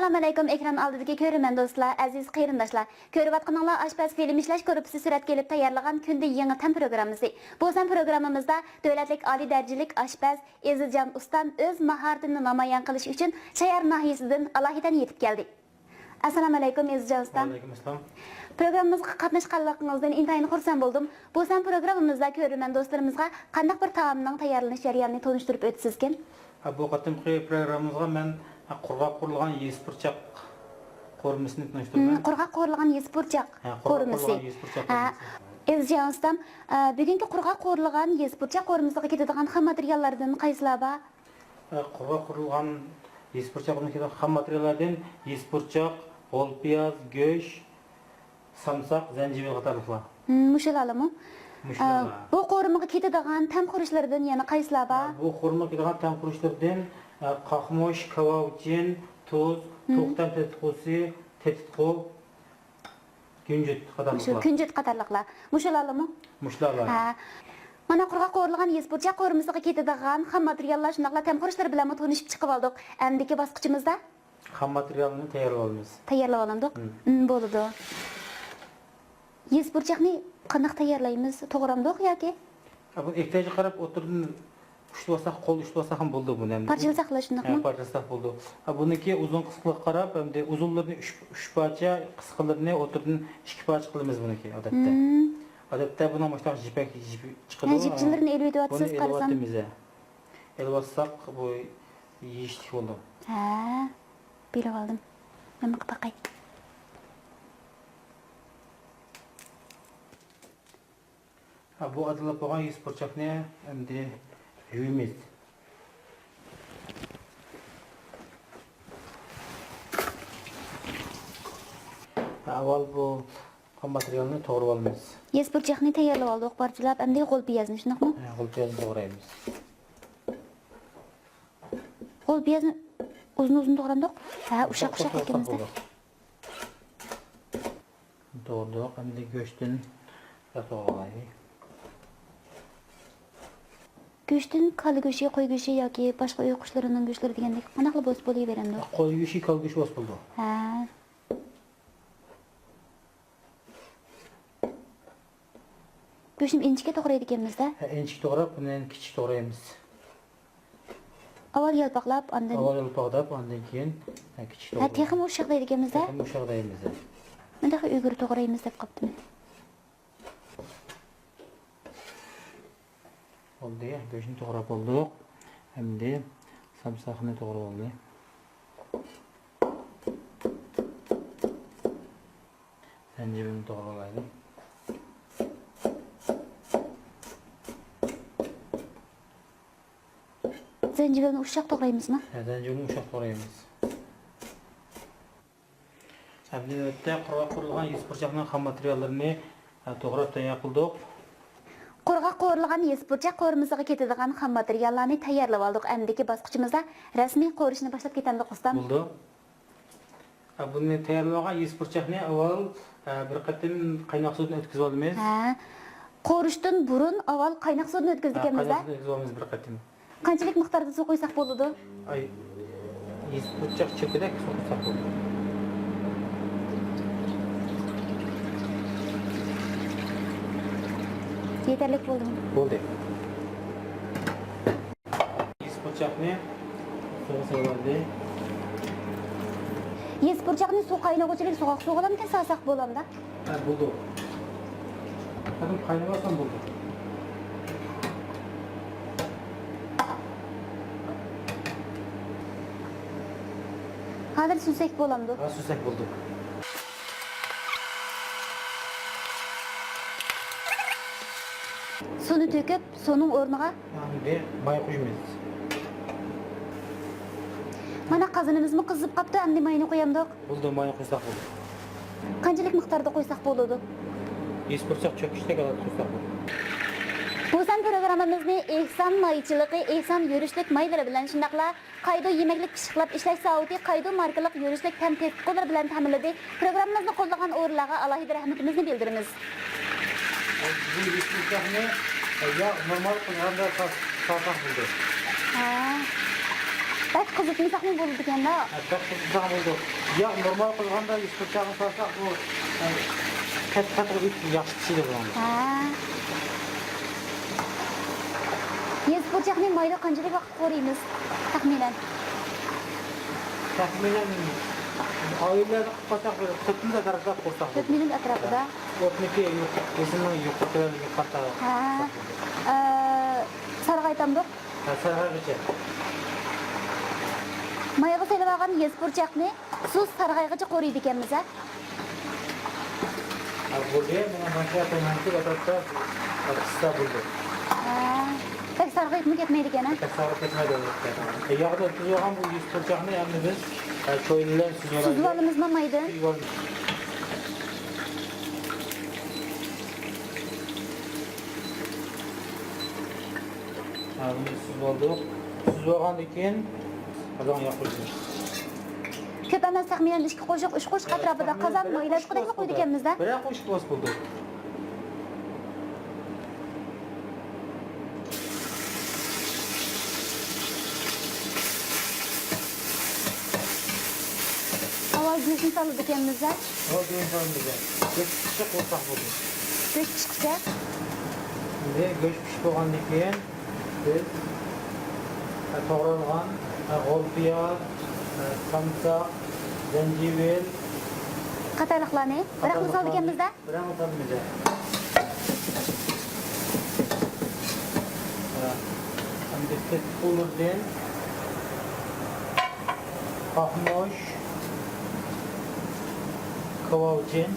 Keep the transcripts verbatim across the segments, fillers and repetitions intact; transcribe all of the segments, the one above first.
ئەسسالامۇئەلەيكۇم، ئېكران ئالدىدىكى كۆرۈرمەن دوستلار، ئەزىز قېرىنداشلار. كۆرۈۋاتقىنىڭلار ئاشپەز فىلىم ئىشلەش گۇرۇپپىسى سۈرەتكە ئېلىپ تەييارلىغان كۈندە يېڭى تەم پروگراممىسى. بۇ تەم پروگراممىمىزدا دۆلەتلىك ئالىي دەرىجىلىك ئاشپەز ئېزىزجان ئۇستام ئۆز ماھارىتىنى نامايان قىلىش ئۈچۈن شايار ناھىيەسىدىن ئالاھىدەن يېتىپ كەلدى. ئەسسالامۇئەلەيكۇم، ئېزىزجان ئۇستام. ۋەئەلەيكۇم ئەسسالام. پروگراممىمىزغا قاتناشقانلىقىڭىزدىن ئىنتايىن خۇرسەن بولدۇم. بۇ تەم پروگراممىمىزدا كۆرۈرمەن دوستلىرىمىزغا قانداق بىر تائامنىڭ تەييارلىنىش جەريانىنى تونۇشتۇرۇپ ئۆتىسىزكىن؟ ھە، بۇ قېتىمقى پروگراممىمىزغا مەن، ھە، قۇرغاق قورۇلغان يېسە پۇرچاق قورۇمىسىنى تونۇشتۇرىمەن. مم، قۇرغاق قورۇلغان يېسە پۇرچاق ھە، قۇرغاق قورۇمىسى. قورۇلغان يېسە پۇرچاق ھە، قورۇمىسى. ئېزىزجان ئۇستام، ئە، بۈگۈنكى قۇرغاق قورۇلغان يېسە پۇرچاق قورۇمىسىغا كېتىدىغان خام ماتېرىياللاردىن قايسىلار بار؟ ئە، قۇرغاق قورۇلغان يېسە پۇرچاق قورۇمىسىغا كېتىدىغان خام ماتېرىياللاردىن يېسە پۇرچاق، غول پىياز، گۆش، سامساق، زەنجىۋىل قاتارلىقلار. مم، مۇشۇلارلىمۇ؟ مۇشۇلار. ئە، بۇ قورۇمىغا كېتىدىغان تەم خۇرۇچلىرىدىن يەنە قايسىلار بار؟ ئە، بۇ قورۇمىغا كېتىدىغان تەم خۇرۇچلىرىدىن، ئە، قاقمۇچ، كاۋاۋىچىن، تۇز، مم. تۇخۇ تەم تېتىتقۇسى، تېتىتقۇ، كۈنجۈت مۇشۇ قاتارلىقلار. كۈنجۈت قاتارلىقلار. مۇشۇلارلىمۇ؟ مۇشۇلار. ھە. مانا قۇرغاق قورۇلغان يېسە پۇرچاق قورۇمىسىغا كېتىدىغان خام ماتېرىياللار، شۇنداقلا تەم خۇرۇچلىرى بىلەنمۇ تونۇشۇپ چىقىۋالدۇق. ئەمدىكى باسقۇچىمىزدا خام ماتېرىيالنى تەييارلىۋالىمىز. تەييارلىۋالامدۇق؟ مم. مم، بولىدۇ. يېسە پۇرچاقنى قانداق تەييارلايمىز؟ توغرامدۇق ياكى؟ ھە، بۇنى ئېھتىياجغا قاراپ ئوتتۇرىدىن ئۇشتۇرۇۋالساق، قول ئۇشتۇرۇۋالساق ھەم بولىدۇ بۇنى ئەمدى. پارچىلىساق بولىدۇ شۇنداقمۇ؟ ھە، پارچىلىساق بولىدۇ. ھە، بۇنىڭكى ئۇزۇن قىسقىلىقىغا قاراپ، ئەمدى ئۇزۇنلىرىنى ئۈچ، ئۈچ پارچە، قىسقىلىرىنى ئوتتۇرىدىن ئىككى پارچە قىلىمىز بۇنىڭكى ئادەتتە. مم. ئادەتتە بۇنىڭ مۇشۇنداق جىپەك جىپى چىقىدۇ. ھە، جىپچىلىرىنى ئېلىۋېتىۋاتىسىز، بۇنى قارىسام. ئېلىۋاتىمىز، ھە. ئېلىۋاتساق بۇ يېيىشلىك بولىدۇ. ھە، بىلىۋالدىم. مەن بېقىپ باقاي. ھە، بۇ ئادىللاپ بولغان يېسە پۇرچاقنى ئەمدى يۇيىمىز. ھە، ئاۋۋال بۇ خام ماتېرىيالنى توغرىۋالىمىز. يېسە پۇرچاقنى تەييارلىۋالدۇق، پارچىلاپ، ئەمدى غول پىيازنى، شۇنداقمۇ؟ ھە، غول پىيازنى توغرايمىز. غول پىيازنى ئۇزۇن-ئۇزۇن توغرامدۇق؟ ھە، ئۇششاق-ئۇششاق ئۇششاق-ئۇششاق ئىكەن بىزدە. بولدى. توغرىدۇق، ئەمدى گۆشتىن توغرايلى. گۆشتىن كالا گۆشى، قوي گۆشى ياكى باشقا ئۆي قۇشلىرىنىڭ گۆشلىرى دېگەندەك قانداقلا بولسا بولۇۋېرەمدۇ؟ قوي گۆشى، كالا گۆشى بولسا بولىدۇ. ھە. گۆشنى ئىنچىكە توغرايدىكەنمىز-دە. ھە، ئىنچىكە توغراپ، بۇنى كىچىك توغرايمىز. ئاۋۋال يالپاقلاپ، ئاندىن ئاۋۋال يالپاقلاپ، ئاندىن كېيىن، ھە، كىچىك ھە، توغرايمىز. تېخىمۇ ئۇششاق دەيدىكەنمىز-دە. تېخىمۇ ئۇششاق دەيمىز. مەن تېخى ئۈگرە توغرايمىز دەپ قاپتىمەن. بولدى، گۆشنى توغراپ بولدۇق. ئەمدى سامساقنى توغراپ بولدى. زەنجىۋىلنى توغراپ ئالايلى. زەنجىۋىلنى ئۇششاق توغرايمىزمۇ؟ ھە، زەنجىۋىلنى ئۇششاق توغرايمىز. ئەمدى نۆۋەتتە قۇرغاق قورۇلغان يېسە پۇرچاقنىڭ خام ماتېرىياللىرىنى، ھە، توغراپ تەييار قىلدۇق. قۇرغاق قورۇلغان يېسە پۇرچاق قورۇمىسىغا كېتىدىغان خام ماتېرىياللارنى تەييارلىۋالدۇق. ئەمدىكى باسقۇچىمىزدا رەسمىي قورۇشنى باشلاپ كېتەمدۇق، ئۇستام. بولىدۇ. ھە، بۇنى تەييارلىۋالغان يېسە پۇرچاقنى ئاۋۋال، ھە، بىر قېتىم قايناق سۇدىن ئۆتكۈزۈۋالىمىز. ھە. قورۇشتىن بۇرۇن ئاۋۋال قايناق سۇدىن ھە، ئۆتكۈزىدىكەنمىز-دە. قايناق سۇدىن ئۆتكۈزۈۋالىمىز بىر قېتىم. قانچىلىك مىقداردا سۇ قۇيساق بولىدۇ؟ ئاي، يېسە پۇرچاق چۆپىدەك سۇ قۇيساق بولىدۇ. يېتەرلىك بولدىمۇ؟ بولدى. يېسە پۇرچاقنى سۇغا سېلىۋالدى. يېسە پۇرچاقنى سۇ قاينىغۇچىلىك سوغۇق سۇغىلامكەن سالساق بولامدا؟ ھە، بولىدۇ. قېنى قاينىۋالسام بولىدۇ. ھازىر سۈزسەك بولامدۇ؟ ھە، سۈزسەك بولىدۇ. سۇنى تۆكۈپ، سۇنىڭ ئورنىغا ئەمدى ماي قۇيىمىز. مانا قازىنىمىزمۇ قىزىپ قاپتۇ، ئەمدى ماينى قۇيامدۇق. بولدى، ماي قۇيساق بولدى. قانچىلىك مىقداردا قۇيساق بولىدۇ؟ يېسە پۇرچاق چۆكۈشتەك ھالەتتە قۇيساق بولىدۇ. بۇ سان پروگراممىمىزنى ئېھسان مايچىلىقى، ئېھسان يۈرۈشلۈك مايلىرى بىلەن شۇنداقلا قايدۇ يېمەكلىك پىششىقلاپ ئىشلەش زاۋۇتى قايدۇ ماركىلىق يۈرۈشلۈك تەم تېتىتقۇلىرى بىلەن تەمىنلىدى. پروگراممىمىزنى قوللىغان ئورۇنلارغا ئالاھىدە رەھمىتىمىزنى بىلدۈرىمىز. بۇ يېسە پۇرچاقنى يا نورمال قىلغاندا سا-، سالساق بولىدۇ. ھە. بەك قىزىتمىساقمۇ بولىدىكەن-دە. ھە، بەك قىزىتمىساق بولىدۇ. ياغ نورمال قىزغاندا يۈز پۇرچاقنى سالساق، بۇ، ھە، قەتتىق قېتىپ ياخشى پىشىدۇ بۇنىڭدا. ھە. يۈز پۇرچاقنى مايدا قانچىلىك ۋاقىت قورۇيمىز، تەخمىنەن؟ تەخمىنەن ئائىلىلەردە قىلىپ قالساق، بىر تۆت مىنۇت ئەتراپىدا قورۇساق بولىدۇ. تۆت مىنۇت ئەتراپىدا. ئوتنىڭكى يۇق-، ئۆزىنىڭ يۇقىرى تۆۋەنلىكىگە قارىتا. ھە. ئە، سارغايتامدۇق؟ ھە، سارغايغىچە. مايغا سېلىۋالغان يۈز پۇرچاقنى سۇس سارغايغىچە قورۇيدىكەنمىز، ھە؟ ھە، بولدى. مانا ماشىنا قويمايمىز، ئەتراپتا پىشسا بولدى. ھە. بەك سارغىيىپمۇ كەتمەيدىكەن، ھە؟ بەك سارغىيىپ كەتمەيدۇ، ئەلۋەتتە. ياغدا سۈزۈۋالغان بۇ يۈز پۇرچاقنى ئەمدى بىز، ھە، چويلا بىلەن سۈزۈۋالايلى. سۈزۈۋالىمىزمۇ مايدىن؟ سۈزۈۋالىمىز. ھە، بۇنى سۈزۈۋالدۇق. سۈزۈۋالغاندىن كېيىن قازانغا ياغ قۇيىمىز. كۆپ ئەمەس، تەخمىنەن ئىككى قوشۇق، ئۈچ قوشۇق ئەتراپىدا قازان مايلاشقۇدەكلا قويىدىكەنمىز-دە. بىرەر قوشۇق بولسا بولدى. ئاۋۋال گۆشنى سالىدىكەنمىز-دە. ھو، گۆشنى سالىمىز-دە. گۆش پىشقۇچە قويساق بولدى. گۆش پىشقۇچە. ئەمدى گۆش پىشىپ بولغاندىن كېيىن بىز توغرالغان غول پىياز، سامساق، زەنجىۋىل قاتارلىقلارنى بىراقلا سالىدىكەنمىز-دە. بىراقلا سالىمىز-دە. ئەمدى تېتىق ئۇلىدىن پاخمىش، كاۋاۋىچىن.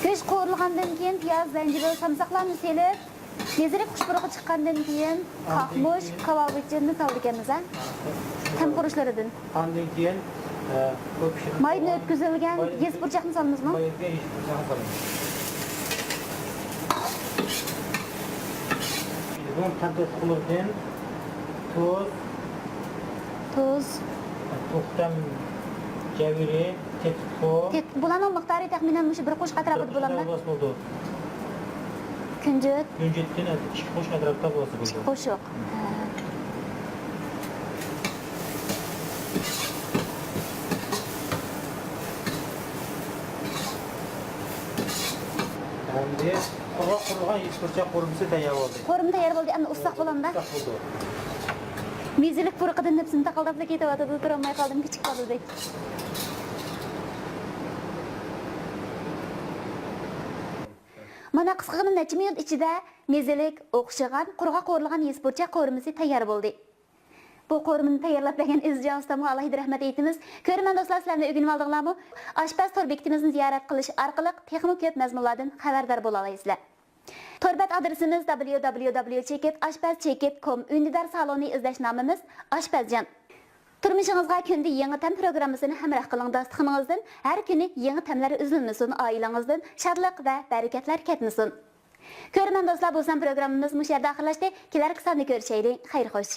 گۆش قورۇلغاندىن كېيىن پىياز، زەنجىۋىل، سامساقلارنى سېلىپ، مېزىلىك خۇش پۇرىقى چىققاندىن كېيىن، قاقمۇچ، كاۋاۋىچىننى سالىدىكەنمىز، ھە؟ تەم خۇرۇچلىرىدىن. ئاندىن كېيىن، ئە، بۇ پىشىدۇ. مايدىن ئۆتكۈزۈلگەن يۈز پۇرچاقنى سالىمىزمۇ؟ مايدىن يۈز پۇرچاقنى سالىمىز. بۇنىڭ تەم تەتقىقلىرىدىن تۇز. تۇز. تۇختەم جەۋھىرى، تېتىتقۇ. تېت-، بۇلارنىڭ مىقدارى تەخمىنەن مۇشۇ بىر قوشۇق ئەتراپىدا بولامدۇ؟ بولىدۇ. كۈنجۈت. كۈنجۈتتىن ئىككى قوشۇق ئەتراپىدا بولسا بولىدۇ. ئىككى قوشۇق. ھە. ئەمدى قۇرغاق قۇرۇلغان يۈز پۇرچاق قورۇمىسى تەييار بولدى. قورۇما تەييار بولدى، ئەمدى ئۇسساق بولامدا؟ ئۇسساق بولدى. مېزىلىك پۇرىقىدىن نەپسىم تاقىلداپلا كېتىۋاتىدۇ، تۇرالماي قالدىم، كىچىك بالىدەك. مانا قىسقىغىنە نەچچە مىنۇت ئىچىدە مېزىلىك، ئوخشىغان، قۇرغاق قورۇلغان يۈز پۇرچاق قورۇمىسى تەييار بولدى. بۇ قورۇمىنى تەييارلاپ بەرگەن ئەزىزجان ئۇستامغا ئالاھىدە رەھمەت ئېيتىمىز. كۆرۈرمەن دوستلار، سىلەرمۇ ئۆگىنىۋالدىڭلارمۇ؟ ئاشپەز تور بېكىتىمىزنى زىيارەت قىلىش ئارقىلىق تېخىمۇ كۆپ مەزمۇنلاردىن خەۋەردار بولالايسىلەر. تور بەت ئادرېسىمىز: دابليۇ دابليۇ دابليۇ چېكىت ئاشپەز چېكىت كوم، ئۈندىدار سالونى ئىزدەش نامىمىز ئاشپەزجان. تۇرمۇشىڭىزغا كۈندە يېڭى تەم پروگراممىسىنى ھەمراھ قىلىڭ، داستىخىنىڭىزدىن ھەر كۈنى يېڭى تەملەر ئۈزۈلمىسۇن، ئائىلىڭىزدىن شادلىق ۋە بەرىكەتلەر كەتمىسۇن. كۆرۈرمەن دوستلار، بۇ سان پروگراممىمىز مۇشۇ يەردە ئاخىرلاشتى. كېلەركى ساندا كۆرۈشەيلى. خەير خوش.